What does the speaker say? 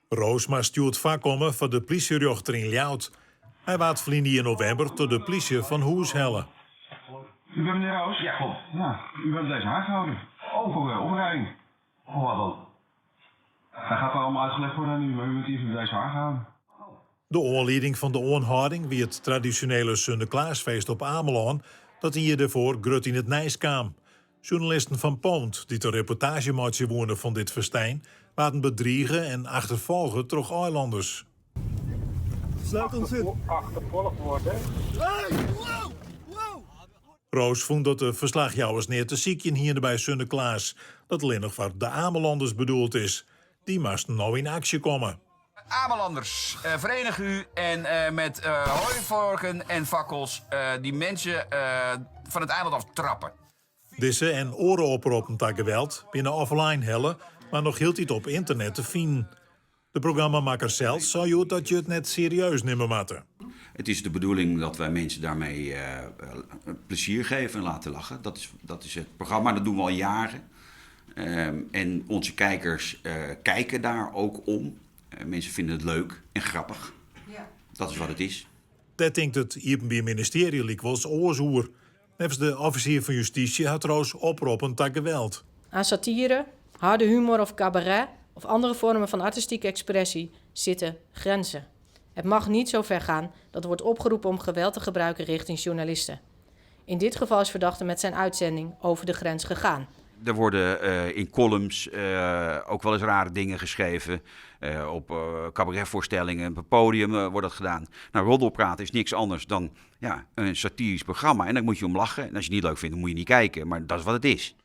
Roos moast hjoed foarkomme foar de plysjerjochter yn Ljouwert. Hy waard ferline jier novimber troch de plysje fan hûs helle. U bent meneer Roos? Ja, klopt. Ja, u bent deze aangehouden. Oh. Voor opruiing. Voor wat dan? Dat gaat allemaal uitgelegd worden aan u, maar u bent hier voor deze aangehouden. De oanlieding fan de oanhâlding wie it tradisjonele Sunneklaasfeest op Amelân, dat in jier dêrfoar grut yn it nijs kaam. Sjoernalisten fan PowNed, dy't in reportaazje meitsje woene fan dit festijn, waarden bedrige en achterfolge troch eilanders. Sluit ons in. Achtervolgd worden. Roos fûn dat de ferslachjouwers neat te sykjen hiene by Sunneklaas, dat allinnich foar de Amelanders bedoeld is. Dy moasten no yn aksje komme. Amelanders, verenig u en met hooivorken en fakkels die mensen van het eiland af trappen. Dizze en oare oproppen ta geweld binne offline helle, mar noch hieltyd op ynternet te finen. De programmamakker sels sei hjoed dat je it net serieus nimme moatte. Het is de bedoeling dat wij mensen daarmee plezier geven en laten lachen. Dat is het programma, dat doen we al jaren. En onze kijkers kijken daar ook om. Mensen vinden het leuk en grappig. Ja. Dat is wat het is. Dêr tinkt it Iepenbier Ministearje lykwols oars oer. Neffens de offisier fan justysje hat Roos oproppen ta geweld. Aan satire, harde humor of cabaret of andere vormen van artistieke expressie zitten grenzen. Het mag niet zo ver gaan dat wordt opgeroepen om geweld te gebruiken richting journalisten. In dit geval is verdachte met zijn uitzending over de grens gegaan. Er worden in columns ook wel eens rare dingen geschreven. Op cabaretvoorstellingen, op het podium wordt dat gedaan. Nou, roddelpraat is niks anders dan, ja, een satirisch programma. En daar moet je om lachen. En als je het niet leuk vindt, dan moet je niet kijken. Maar dat is wat het is.